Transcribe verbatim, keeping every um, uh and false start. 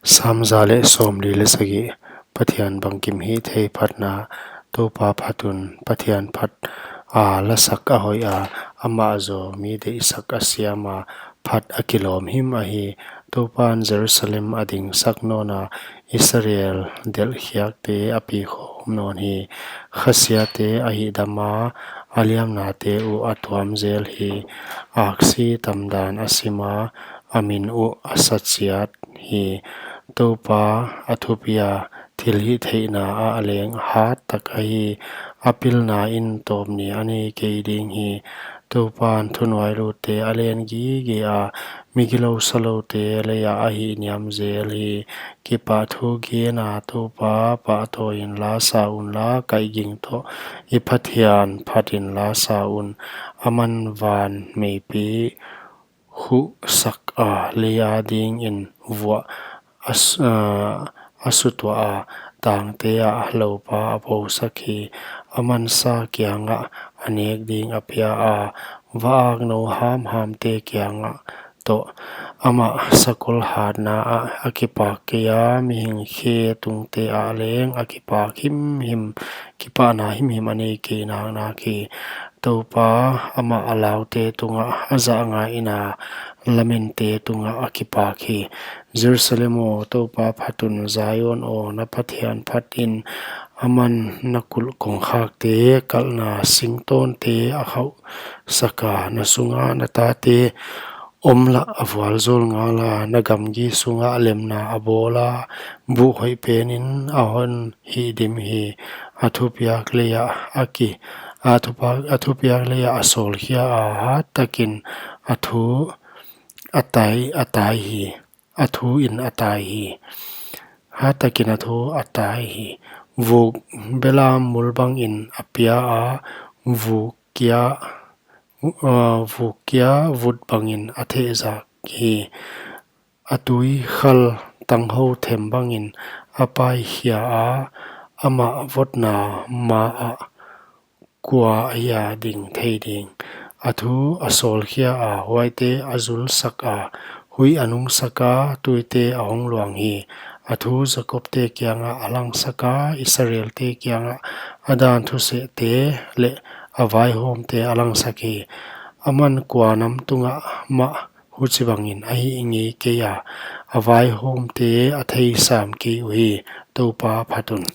Sam za leh sawmli leh sagih. Pathian bangkim hihthei phatna. Toupa phat un, Pathian phat a lasak a hoih a, amah zaw mi deihsak a siam a, phat a kilawm him ahi. Toupan Jerusalem a dingsak nawn a, Israel delhkhiakte a pi khawm nawn hi. Khasiate a hihdam a, a liamnate uh a tuam zel hi. Aksi tamdan a sim a, a min uh a sa chiat hi. Toupa a thupi a, thilhihtheihna ah leng hat tak ahi. A pilna in tawpni a nei kei ding hi. Toupan thunuailutte a len gige a, migilou saloute lei ah a hihniam zel hi. Kipahthu gen a, Toupa pahtawi in la sa unla, kaihging toh i Pathian phat in la sa un. Aman van meipi huhsak a, lei a dingin vuah a s-, a, a sutuah a, tangte ah loupa a pousak hi. Aman sa kiangah a nek ding a pia a, va-ak nou hamhamte kiangah toh. Amah sakol hatna ah a kipak kei a, mihing khe tungte ah leng a kipak himhim, kipahna himhim a nei kei naknak hi. Toupa amah a laute tungah a zah ngaihna lamente tungah a kipak hi. Jerusalem aw, Toupa phat un, Zion aw, na Pathian phat in. Aman na kulh kongkhakte kalhna singtawnte a khauhsak a, na sungah na tate om lah a vualzawl ngal a, na gamgi sungah lemna a bawl a, buh hoih pen in a hon hihdim hi. A thupiak lei ah a ki, a thupa-, a thupiak lei ah a sawlkhia a, hat takin a thu a tai, a tai hi. A thu in a tai hi. Hat takin a thu a tai hi. Vuk belam mul bangin a pia a, vuk kia, uh, vuk kia vut bangin a thehzak hi. A tui khal tanghou them bangin a paikhia a, amah votna ma ah kua a hia ding thei ding. A thu a sawlkhia a, huaite a zulsak a, hui a nungsak a, tuite a hong luang hi. A thu Jakobte kiangah a langsak a, Israelte kiangah a dan thusehte leh a vaihawmte a langsak hi. Aman kua nam tungah mah huchibangin a hih ngei kei a, a vaihawmte a theisam kei uhi. Toupa phat un.